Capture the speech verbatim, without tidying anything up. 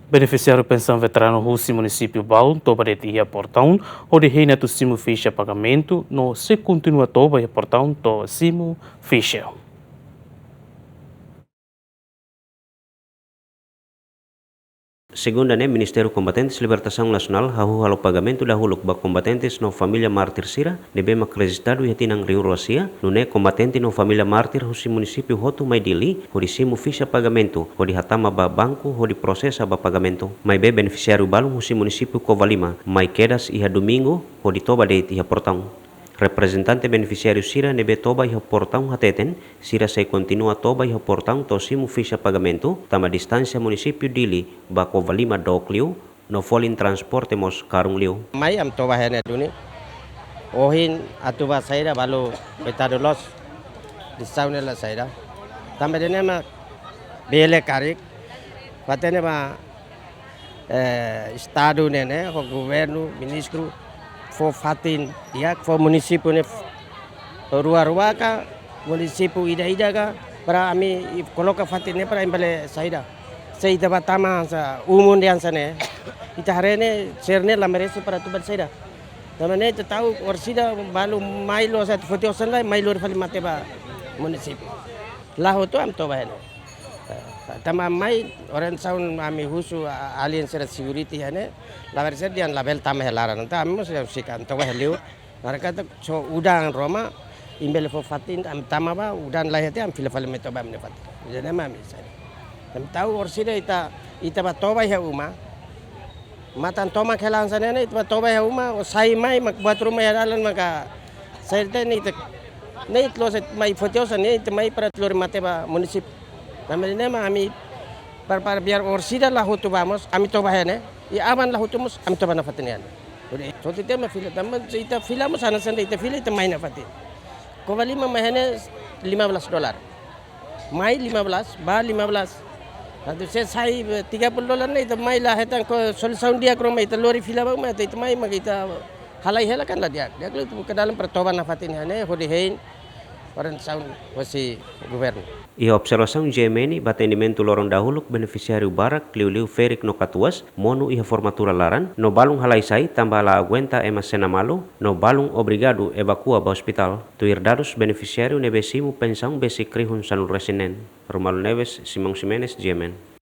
Benefisiáriu pensaun veteranu husi munisípiu balun toba de'it iha portaun hodi hein atu simu fixa pagamentu no sei kontinua toba iha portaun to'o simu fixa. Segunda ne'e, Ministériu Kombatentes Libertasaun Nasionál hahú halo pagamentu dahuluk ba kombatentes no família mártir sira ne'ebé mak rejistadu iha tinan rihun rua sia, nune'e kombatente no família mártir husi munisípiu hotu mai Dili hodi simu fixa pagamentu hodi hatama ba banku hodi prosesa ba pagamentu. Maibé benefisiáriu balun husi munisípiu Covalima mai kedas iha Domingu hodi toba de'it iha portaun. Reprezentante benefisiáriu sira ne'ebé toba iha portaun hateten, sira sei kontinua toba iha portaun to'o simu fixa pagamentu, tanba distánsia munisípiu Dili ba Covalima dook liu, no folin transporte mós karun liu. Mai ami toba iha ne'e duni. Ohin atu ba saida balu koitadu loos. Lisaun ne'e la saida. Tanba ida-ne'e mak bele karik. Fatin ne'e ba, eh, Estadu ne'e, ne'e, ho governu, ministru, fó fatin, ya, fó munisípiu ne'e, rua-rua ka, munisípiu ida-ida ka, para ami i-, koloka fatin ne'e para imi bele saida. Se ita ba tama hanesan umun dehan hanesan ne'e, ita haree ne'e, sira ne'e la merese para atu bele saida. Tanba ne'e ita tau orsida balu mai loos atu foti osan lai, mai lori fali mate ba munisípiu. La hotu ami toba iha ne'e. Eh, tanba mai orientasaun ami husu a-, alin sira security iha ne'e, la merese dehan labele tama iha laran. Entaun ami mós sira sikan toba iha liur. Mereka tu so udan ruma, imi bele fó fatin, ami tama ba, udan laiha tiha, ami fila fali mai toba ami-nia fatin. Jadi, ami sai. Ami tau orsida ita, ita ba toba iha uma. Matan tomak hela hanesan ne'e, ita ba toba iha uma, o sai mai, mak buat ruma iha dalan maka. Sai ita ne'e ita, ne'e ita loos mai foti osan ne'e, ita mai para atu lori mate ba munisípiu. Tanba ne'e mak ami para, para biar orsida la hotu ba mós, ami toba iha ne'e, i aban la hotu mós, ami toba nafatin iha ne'e. Jadi, so ita mak fila, tanba ita fila mós hanesan ne'e, ita fila ita mai nafatin. Covalima mai iha ne'e lima belas dolar. Mai lima belas, ba lima belas. Atu se sai, eh, tiga puluh dolar ne'e, ita mai la hetan ko solusaun di'ak ruma, ita lori fila ba uma, ita, ita mai, maka ita halai hela kan la di'ak. Di'ak liu ita buka dalan para toba nafatin iha ne'e, hodi hein orientasaun husi governu. Iha observasaun G M N, ba atendimentu loron dahuluk benefisiáriu barak, liuliu ferik no katuas, monu iha formatura laran, no balun halai sai, tanba la aguenta ema sena malu, no balun obrigadu evakua ba ospitál. Tuir dadus benefisiáriu ne'ebé simu pensaun besik rihun sanulu-resin-neen. Romualdo Neves, Simão Ximenes, G M N.